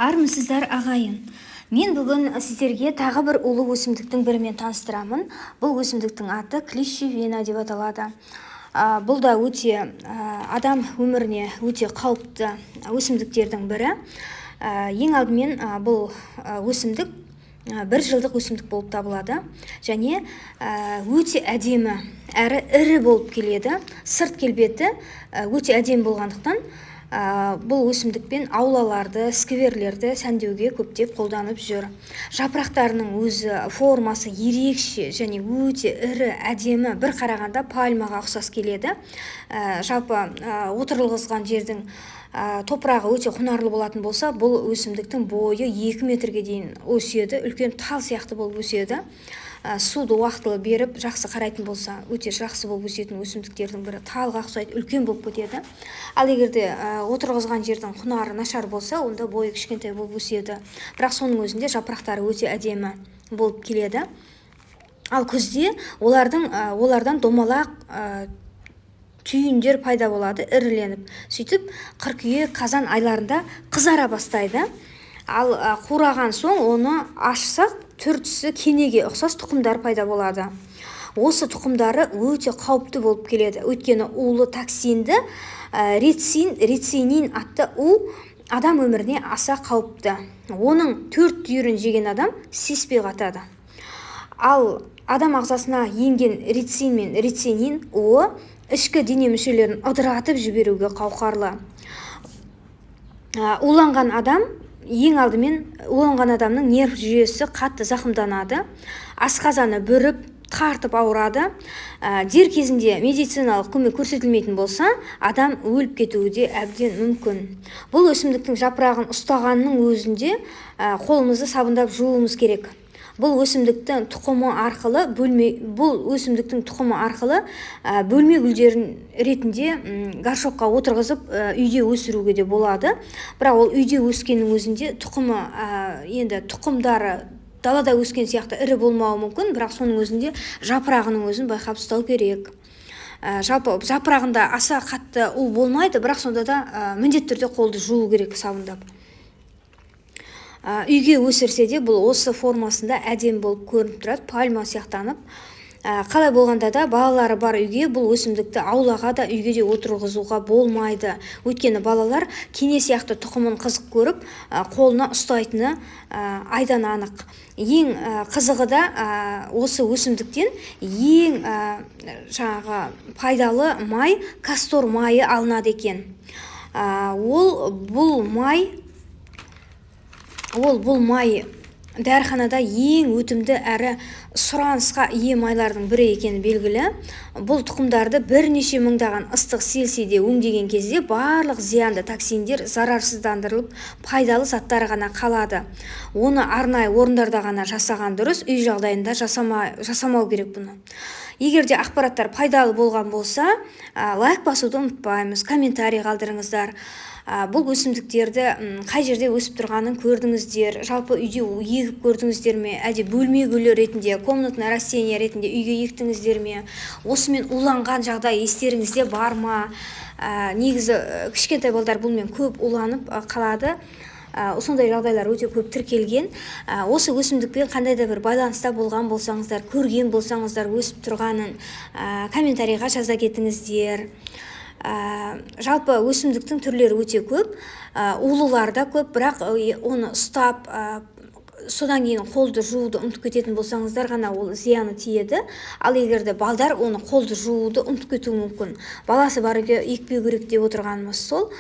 Армысыздар, ағайын! Мен бүгін сіздерге тағы бір улы өсімдіктің бірімен таныстырамын. Бұл өсімдіктің аты клещевина деп аталады. Бұл да өте адам өміріне өте қауіпті өсімдіктердің бірі. Ең алдымен бұл өсімдік бір жылдық өсімдік болып табылады және өте әдемі әрі ірі болып келеді. Сырт келбеті өте әдемі болғандықтан, бұл өсімдікпен аулаларды, скверлерді сәндеуге көптеп қолданып жүр. Жапырақтарының өзі формасы ерекше және өте ірі, әдемі, бір қарағанда пальмаға ұқсас келеді. Жалпы отырғызған жердің топырағы өте құнарлы болатын болса, бұл өсімдіктің бойы 2 метрге дейін өседі, үлкен тал сияқты болып өседі. Суды уақытылы беріп, жақсы қарайтын болса, өте жақсы болып өсетін өсімдіктердің бірі, талға ұқсайды, үлкен болып кетеді. Ал егер де отырғызған жердің құнары нашар болса, онда бойы кішкентай болып өседі, бірақ соның өзінде жапырақтары өте әдемі болып келеді. Ал күзде олардан домалақ түйіндер пайда болады іріленіп, сөйтіп қыркүйек, қазан айларында қызара бастайды. Ал қураған соң оны ашсақ, түр түсі кенеге ұқсас тұқымдар пайда болады. Осы тұқымдары өте қауіпті болып келеді, өйткені улы токсинді рицин, рицинин атты у адам өміріне аса қауіпті. Оның төрт түйірін жеген адам сеспей қатады. Ал адам ағзасына енген рицин мен рицинин уы ішкі дене мүшелерін ыдыратып жіберуге қауқарлы. Уланған адам, ең алдымен уланған адамның нерв жүйесі қатты зақымданады, асқазаны бүріп тартып ауырады. Дер кезінде медициналық көмек көрсетілмейтін болса, адам өліп кетуі де әбден мүмкін. Бұл өсімдіктің жапырағын ұстағанның өзінде қолымызды сабындап жууымыз керек. Бұл өсімдіктің тұқымы арқылы бөлме гүлдерін ретінде горшокқа отырғызып, үйде өсіруге де болады. Бірақ ол үйде өскеннің өзінде тұқымы, енді тұқымдары далада өскен сияқты ірі болмауы мүмкін, бірақ соның өзінде жапырағының өзін байқап ұстау керек. Жалпы жапырағында аса қатты у болмайды, бірақ сонда да міндетті түрде қолды жуу керек сабындап. Үйге өсірсе де, бұл осы формасында әдемі болып көрініп тұрады, пальма сияқтанып. Қалай болғанда да, балалары бар үйге бұл өсімдікті аулаға да, үйге де отырғызуға болмайды, өйткені балалар кене сияқты тұқымын қызық көріп, қолына ұстайтыны айдан анық. Ең қызығы да, осы өсімдіктен ең жаңағы пайдалы май, кастор майы алынады екен. Ол бұл май дәріханада ең өтімді әрі сұранысқа ие майлардың бірі екені белгілі. Бұл тұқымдарды бірнеше мыңдаған ыстық Цельсийде өңдеген кезде барлық зиянды токсиндер зарарсыздандырылып, пайдалы заттар ғана қалады. Оны арнайы орындарда ғана жасаған дұрыс, үй жағдайында жасамау керек бұны. Егер де ақпараттар пайдалы болған болса, лайк басуды ұмытпаймыз, комментарий қалдырыңыздар. Бұл өсімдіктерді қай жерде өсіп тұрғанын көрдіңіздер? Жалпы үйде егіп көрдіңіздер ме, әлде бөлме гүлі ретінде, комнатное растение ретінде үйге ектіңіздер ме? Осымен уланған жағдай естеріңізде бар ма? Негізі кішкентай балдар бұнымен көп уланып қалады. Сондай жағдайлар өте көп тіркелген. Осы өсімдікпен қандай да бір байланыста болған болсаңыздар, көрген болсаңыздар өсіп тұрғанын, комментарийға жаза кетіңіздер. Жалпы өсімдіктің түрлері өте көп, улылары да көп, бірақ оны ұстап, содан кейін қолды жууды ұмытып кететін болсаңыздар ғана ол зияны тиеді. Ал егер де балдар оны қолды жууды ұмытып кетуі мүмкін. Баласы бар үйге екпеу керек деп отырғанымыз сол.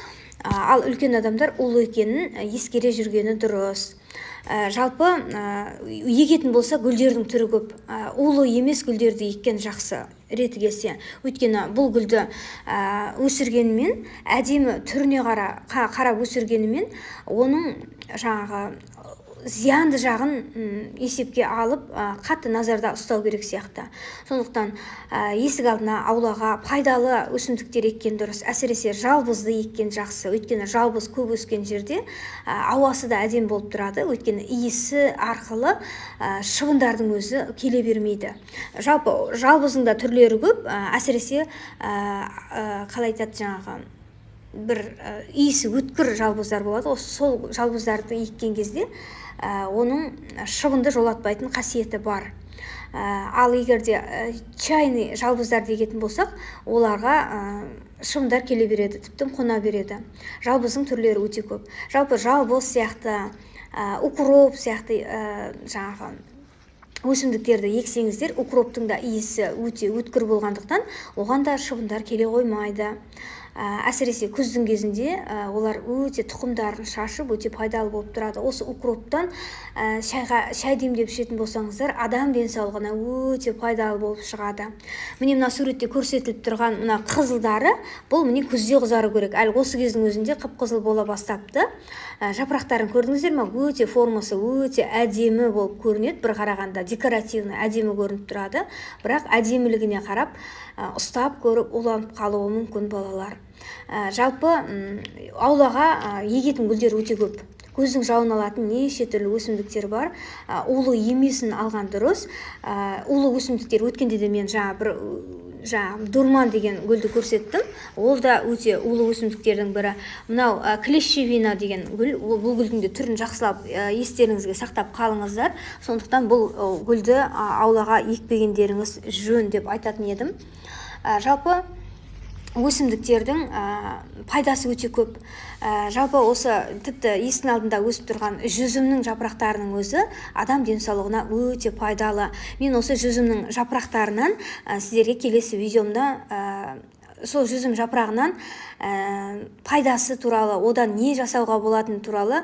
Ал үлкен адамдар улы екенін ескере жүргені дұрыс. Жалпы егетін болса, гүлдердің түрі көп. Улы емес гүлдерді еккен жақсы реті келсе, өйткені бұл гүлді өсіргенімен, әдемі түріне қарап өсіргенімен, оның жаңағы зиянды жағын есепке алып, қатты назарда ұстау керек сияқты. Сондықтан есік алдына, аулаға пайдалы өсімдіктер еккен дұрыс. Әсіресе жалбызды еккен жақсы, өйткені жалбыз көп өскен жерде ауасы да әдемі болып тұрады, өйткені иісі арқылы шыбындардың өзі келе бермейді. Жалпы жалбыздың да түрлері көп, әсіресе қалай айтады, жаңағы бір иісі өткір жалбыздар болады ғой, сол жалбыздарды еккен кезде оның шыбынды жолатпайтын қасиеті бар. Ал егер де чайный жалбыздарды егетін болсақ, оларға шыбындар келе береді, тіптен қона береді. Жалбыздың түрлері өте көп. Жалпы жалбыз сияқты, укроп сияқты жаңағы өсімдіктерді ексеңіздер, укроптың да иісі өте өткір болғандықтан, оған да шыбындар келе қоймайды. Әсіресе күздің кезінде олар өте тұқымдарын шашып, өте пайдалы болып тұрады. Осы укроптан шайға, шай демдеп ішетін болсаңыздар, адам денсаулығына өте пайдалы болып шығады. Міне, мына суретте көрсетіліп тұрған мына қызылдары, бұл, міне, күзде қызару керек, әлі осы кездің өзінде қып қызыл бола бастапты. Жапырақтарын көрдіңіздер ма? Өте формасы өте әдемі болып көрінеді, бір қарағанда декоративный, әдемі көрініп тұрады. Бірақ әдемілігіне қарап, ұстап көріп, уланып қалуы мүмкін, балалар. Жалпы аулаға егетін гүлдер өте көп, көздің жауын алатын неше түрлі өсімдіктер бар. Улы емесін алған дұрыс. Улы өсімдіктер, өткенде де мен жаңа бір жаңа дурман деген гүлді көрсеттім, ол да өте улы өсімдіктердің бірі. Мынау клещевина деген гүл, бұл гүлдің де түрін жақсылап естеріңізге сақтап қалыңыздар. Сондықтан бұл гүлді аулаға екпегендеріңіз жөн деп айтатын едім. Жалпы өсімдіктердің пайдасы өте көп. Жалпы осы тіпті есіктің алдында өсіп тұрған жүзімнің жапырақтарының өзі адам денсаулығына өте пайдалы. Мен осы жүзімнің жапырақтарынан сіздерге келесі видеомда сол жүзім жапырағынан пайдасы туралы, одан не жасауға болатыны туралы.